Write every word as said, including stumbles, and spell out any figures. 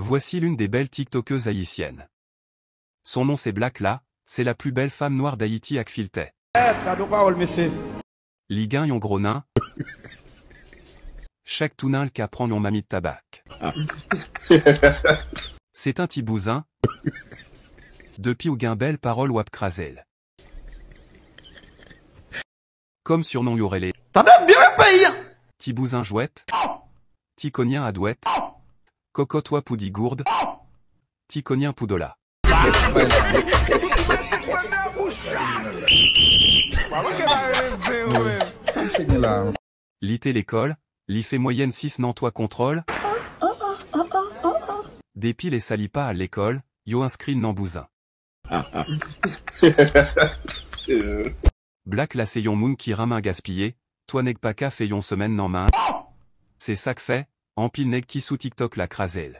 Voici l'une des belles TikTokeuses haïtiennes. Son nom c'est Black La, c'est la plus belle femme noire d'Haïti ak filtè. Gad yon pawòl mesye. Li gen yon gwo nen. Chak tou nen l ka pran yon mamit tabak. Se yon ti bouzen. Depi w gen bèl pawòl w ap kraze l. Kòm surnom yo rele. Tande byen peyi a. Ti bouzen jwèt. Ti konyen a dwèt. Kokot w pou di goud. Ti konyen pou dola. Li te lekòl, li fè mwayèn sis nan twa kontwòl. Depi lè sa li pa al lekòl, yo enskri l nan bouzen. Black La se yon moun ki renmen gaspiye, twa nèg pa ka fè yon semèn nan men. Se sa k fè, anpil nèg ki sou TikTok la kraze l.